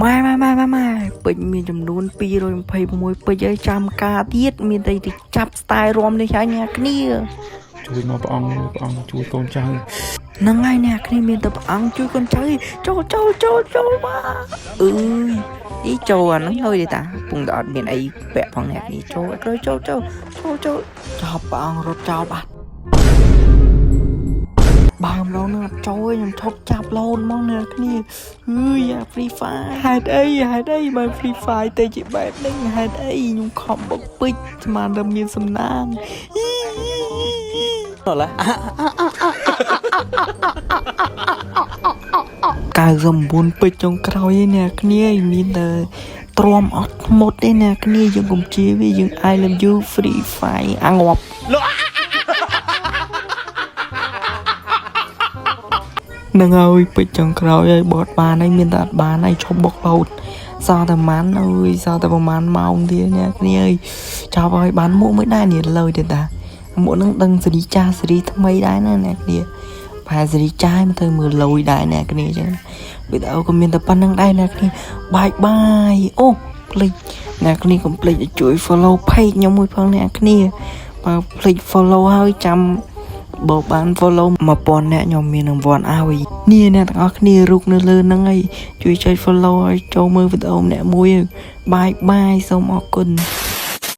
ម៉ែម៉ែម៉ែម៉ែម៉ែពេជ្រមានចំនួន226ពេជ្រហើយចាំការទៀតមានតែទៅចាប់ style រំនេះហើយអ្នកគ្នា ជួយមកព្រះអង្គព្រះអង្គជួយកូនចៅ ហ្នឹងហើយអ្នកគ្នាមានតែព្រះអង្គជួយកូនចៅចូលចូលចូលចូលមកអើយនេះចូលអាហ្នឹងហើយទេតាពងតែអត់មានអីពាក់ផងអ្នកនេះចូលចូលចូលចូលចូលចូលចប់ព្រះអង្គរត់ចោលបាត់បើម្ដងនឹងអត់ចូលទេខ្ញុំឈប់ចាប់ឡូនមកអ្នកគ្នាអើយអា Free Fire ហេតុអីហេតុអីបើ Free Fire ទៅជាបែបហ្នឹងហេតុអីខ្ញុំខំបុកពេជ្រស្មានតែមានសំណាងអឡា 99ពេជ្រចុងក្រោយឯអ្នកគ្នាមានតែទ្រាំអត់ធ្មត់ទេអ្នកគ្នាយើងកុំជៀវាយើង I love you Free Fire អាងាប់នឹងហើយពេជ្រចុងក្រោយហើយបត់បានហើយមានតែអត់បានហើយឈប់បុកលោតសល់តែម៉ាន់អើយសល់តែប្រហែលម៉ោងទៀតអ្នកគ្នាអើយចាប់ឲ្យបានមួកមួយដែរនេះលើទៀតតាមួកនឹងដឹងសេរីចាស់សេរីថ្មីដែរណាអ្នកគ្នា ប្រហែលសេរីចាយមកទៅមើលលយដែរអ្នកគ្នាចឹងវីដេអូក៏មានតែប៉ុណ្្នឹងដែរអ្នកគ្នាបាយបាយអូភ្លេចអ្នកគ្នាកុំភ្លេចឲ្យជួយ follow page ខ្ញុំមួយផងអ្នកគ្នាបើភ្លេច follow ហើយចាំបើបាន follow 1000អ្នកខ្ញុំមានរង្វាន់ឲ្យនេះអ្នកទាំងអស់គ្នារូបនៅលើហ្នឹងហើយជួយចុច follow ឲ្យចូលមើលវីដេអូម្នាក់មួយបាយបាយសូមអរគុណ។